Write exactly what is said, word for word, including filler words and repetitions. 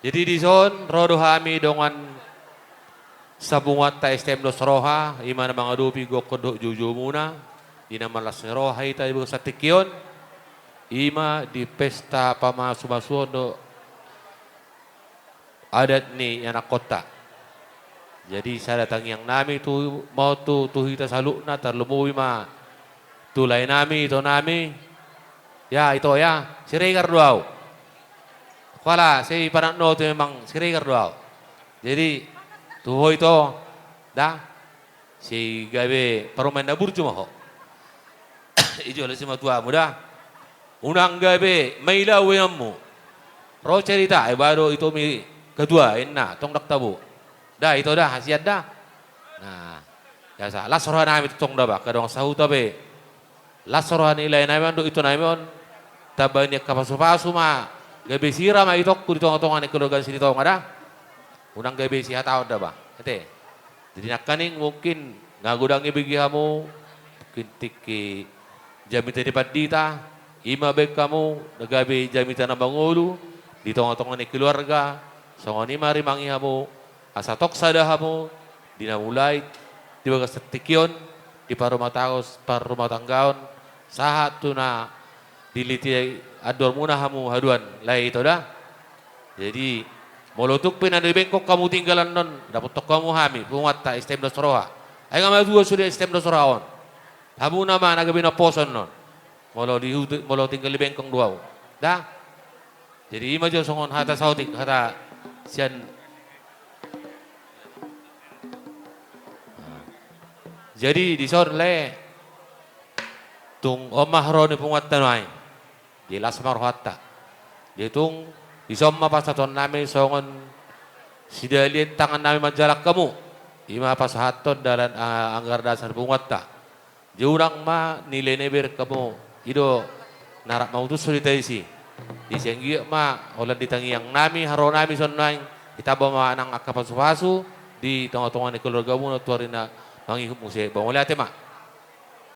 Jadi dison ro do hami dongan sapunguanta S T M Dos Roha, i ma na mangadopi gokhon dohot joujoumuna, di na marlas ni roha hita di bagasan tingki on, i ma di pesta pamasumasuon dohot adat ni anakkonta. Jadi sada tangiangnami tu, ma on tu, tu hita saluhutna, tarlumobi ma tu laenami, itonami. Ya, ito ya, Siregar do au. Pala, sai panat no tu memang Siregar do au. Jadi, tu ho ito, da, sai gabe parumaen na burju ma ho. Ijo ale simatuamu da. Unang gabe mailau inanmu. Ro cerita, ai ba do itomi ketua, inna, tong ndang tabo. Da, ito da, hasian da. Nah, biasa, las rohanami tong da ba, angka dongan sahuta pe. Las roha ni laenami on dohot itonami on, tamba ni angka pasupasu ma, gabe sira ma itongku di tongatonga ni keluarga Silitonga da. Unang gabe sihataon da ba. Ate. Jadi nangkaning mungkin nga godang ibege hamu, mungkin tingki jamita ni pandita, i ma baen hamu, na gabe jamita na mangolu, di tongatonga ni keluarga, songon i ma rimangi hamu, asa tong sada hamu, di na mulai, di bagasan tingki on, di parumatanggaon, parumatanggaon, sahat tu na diliti andormuna hamu haduan, lae ito da. Jadi, molo tung pe na di Bengkong hamu tinggal annon, dapothon hamu hami, punguanta S T M Dos Roha. Ai nga matua sude S T M Dos Roha on. Hamuna ma na gabe naposo annon. Molo di huta, molo tinggal di Bengkong do au. Da? Jadi i ma jo songon hata saotik, hata sian. Jadi dison lae, tung on ma haroro ni punguanta nuaeng. Jadi las ma rohanta. Jadi tung dison ma pasahatonnami songon sidalian tangannami manjalang hamu. I ma pasahathon dalan, ah, anggaran dasar punguanta. Jadi unang ma nilai na ibereng hamu, i do na rap mamutushon hita disi. Jadi sian i ma holan di tangiangnami, haroronami songon nuaeng, ditamba ma nang angka pasupasu di tongatonga ni keluargamuna tu ari na mangihut muse. Ba mauliate ma.